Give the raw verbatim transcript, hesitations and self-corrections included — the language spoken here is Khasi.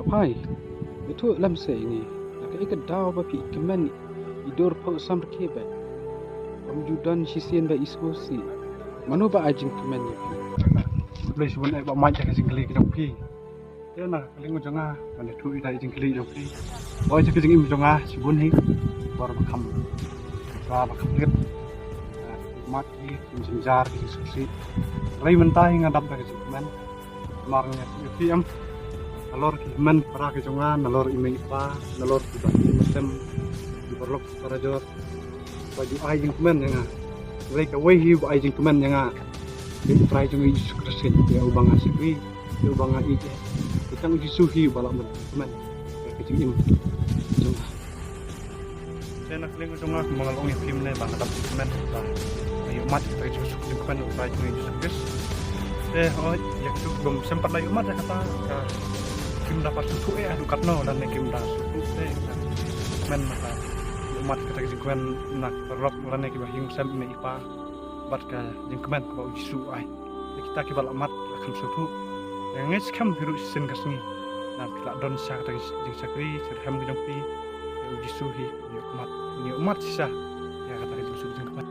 Phai, ïathuh lem seh ine. Na kaei ka daw ba phi kmen i dur phew sam rkhie beit? Ym ju don shisien ba i sngewsih. Mano ba ai jingkmen ïa phi? Khublei shibun eh Bah Mike ïa ka jingkylli ka jong phi. Te na ka liang jong nga, ban ïathuh ïa ka jingkylli jong phi, ba ïa ka jingim jong nga shibun hi, bor ba kham, ba ba kham rit. Mat hi, jingjar, jingsngewsih. Hynrei mynta hi nga dap da ka jingkmen. Namar nga ïa phi em, nalor ki hynmen para ki jong nga, nalor i mei i pa, nalor ki ba ki mynsiem, ki paralok ki parajor, ba ju ai jingkmen ïa nga. Hynrei kawei hi ba ai jingkmen ïa nga, ïa u Trai jong ngi Jisu Khrist, ïa uba nga shakri, ïa uba nga ïeit. Ïa tang u Jisu hi uba lah ban kmen ïa ka jingim jong nga. Te na ka liang jong nga, kumba nga la ong ïa phi mynne ba nga dap jingkmen, ba nga ïohmat ïa ka jingsuk jingkmen u Trai jong ngi Jisu Khrist. Te hooid, ïa ka suk bym shym pat la ïohmat ïa kata, ka kim da pat sngewthuh eh haduh katno lane kim da sngewthuh te ka kmen, ba ka ïohmat ïa kata ka jingkmen na ka paralok lane kiba ïing sem i mei i pa, bad ka jingkmen kaba u Jisu u ai. Ïa kita kiba la mat la kham sngewthuh. Ïa nga ngeit skhem phi ruh shisien ka sngi, namar phi la don sha kata ka jingshakri shitrhem ka jong phi. Ïa u Jisu hi ïohmat, ïohmat shisha ïa kata ka jingsuk jingkmen.